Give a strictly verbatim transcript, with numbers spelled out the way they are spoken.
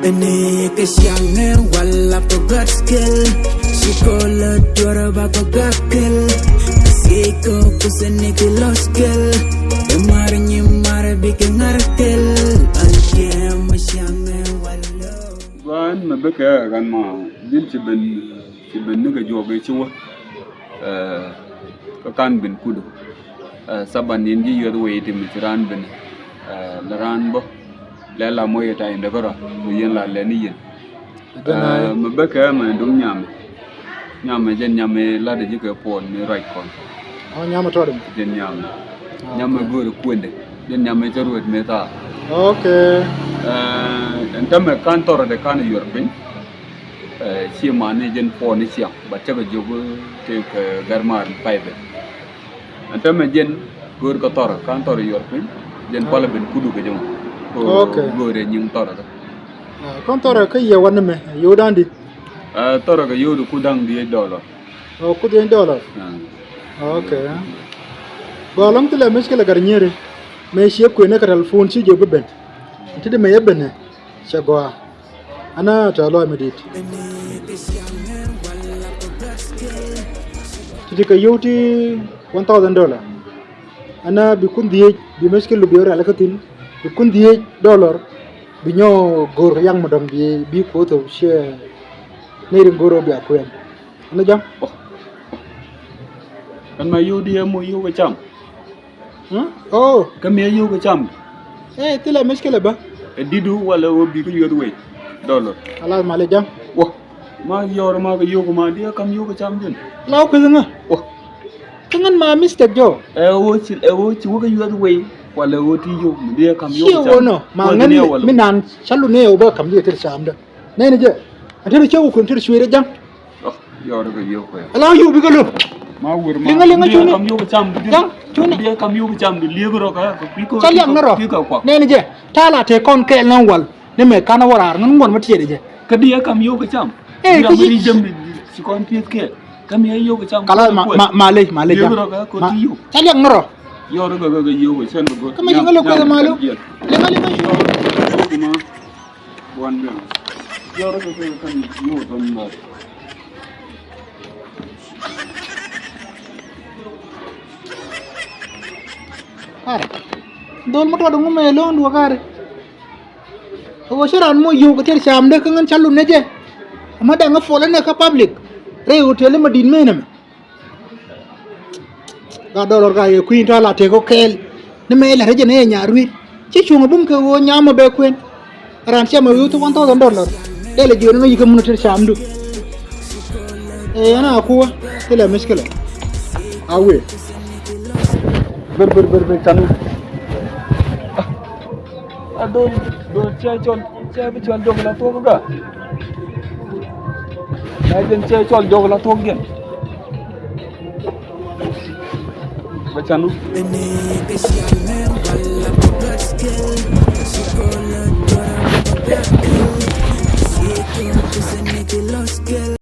Ni kɛ ciaŋ ni wala kɛ gɔt skill. Ci kɔlɛ duɔrɛ ba kɛ gɔt kill. Ci kɛ kusɛ ni kɛ lɔ skill. Mar nyi mar bikɛ ŋar kill. Al kiɛ ma ciaŋ ni wala. Guan mɛ bikɛ ran ma din ci ben ci ben ni kɛ juɔk ci wä. Kä kan ben kudu. Saban nin ji̱ yuɛth wei ti mi ci raan ben. Lɛ raan bä lɛ la moc ɛ ta̱y in dee kärɔa mi yɛn la lɛ ni yɛn. Mɛ bä kɛ mɛ duŋ nyamɛ. Nyamɛ jɛn nyamɛ lat ji̱ kɛ puɔl mi ruac kɔn. Ɔ nyamɛ tɔt mɛ. Jɛn nyamɛ. Nyamɛ go̱o̱rɛ kuendɛ jɛn nyamɛ cä ruet mi thaar. Ok. Ɛn tämɛ kan thɔrɛ de kan yuɔr piny. Ci man ni jɛn puɔl ni ciaŋ ba cä kɛ jiök tëë kɛ gɛr maar pay ben. Ɛn tämɛ jɛn go̱o̱r kɛ thɔrɛ kan thɔrɛ yuɔr piny. Jɛn palä ben kudu kɛ jɛ mɔ. Ok. Go̱o̱rɛ nyiŋ thɔrɛ kɛ. Kɔn thɔrɛ kä yɛ wanɛ mɛ yio̱w da̱ŋ di. Thɔrɛ kɛ yio̱w di ku da̱ŋ di dollar. Ɔ ku da̱ŋ dollar. Ok. Gɔaa lɔŋ thilɛ mec kɛ lɛ gat nyieri. Mɛ ciɛ kuënɛ kɛ telephone ci jiök bi ben. Ti di mɛ yɛ benɛ cɛ gɔaa. Ana tɛ lɔc mi dit. Ti ti kɛ yio̱w ti one thousand dollar. Ana bi kun dhieec bi mec kɛ lup yio̱w rial kä thin bi kun dhieec dollar. Bi nyɔ go̱o̱r kɛ yak mi dɔ̱ŋ bi bi kuoth ɔ ciɛ. Ni rin go̱o̱r ɔ bi a kuɛn. Ɛn jam. Ɛn ma yio̱w di ɛ mo yio̱w kɛ cam. Ɔ kä mi ɛ yio̱w kɛ cam. Ɛ thilɛ mec kɛ lɛ bä. Ɛ didu wala ɣöö bi kä yuɛth wei. Dollar. Alas mali jam. Wä ma yɔr ma kɛ yio̱w kɛ ma di ɛ kam yio̱w kɛ cam jin. La wä kueth ŋä. Wä. Kä ŋän ma mistake jɔ. Ɛ ɣöö ci ɛ ɣöö ci wä kä yuɛth wei. Wala ɣöö ti yio̱w mi di ɛ kam yio̱w kɛ cam. Ciɛ wä nɔ ma ŋän mi nan calu ni ɛ wä bä kam di ɛ thil cam dä. Nɛn jɛ. Ɛ tɛr cɛ wä kuën tɛr cuëër ɛ jam. Ala yio̱w bikɛ lo̱k. Liŋä liŋä cuni. Jaŋ cuni. Ca liak ni rɔ. Nɛn jɛ ta̱a̱ la tëë kɔn kɛɛl ŋän wal ni mɛ kanɛ wä raar ŋän ŋuɔ̱n mä tiɛɛdɛ jɛ. Kä di ɛ kam yio̱w kɛ cam. Ɛ kä ci. Kala ma ma lec ma lec jaŋ. Ca liak ni rɔ. Kä ma ci ŋä lo̱k kueth ma lo̱k. Liŋä liŋä cuni. Buan bɛn. Yɔr kɛ kɛ kɛ yio̱w tɔn nɔt. Kar. Dhol mɔ tɔt ŋu mɛ lo̱o̱ŋ duɔ kar. Ɛ wä ci ran mɔ yio̱w kɛ tiɛt cam dee kä ŋän ca lut nɛ jɛ. Ɛmɛ da̱ŋ ɛ puɔl ɛnɛ kä public. Rɛy hotel ɛmɛ di̱t mɛn ɛmɛ. Gat dɔlɔr ka yɛ kui̱n tɔ̱ la tek kɔ kɛɛl. Ni mɛ ilɛ rɛcɛ ni yɛ nyaar wi̱i̱t ci cuŋ a bum kɛ ɣöö nyam a bɛ kuën. Ran cɛ mɛ wi̱i̱ thuk one thousand dollar. Dee lɛ jiɔni ŋäc ikä mun a tet camdu. Ee ɛn a kuä thilɛ mickilɛ. A wëë. Ber ber ber ber can. A dol dol cɛ cɔl cɛ bi cɔl jɔk la thuɔk ga. Na jɛn cɛ cɔl jɔk la thuɔk jɛn. Bɛ canu.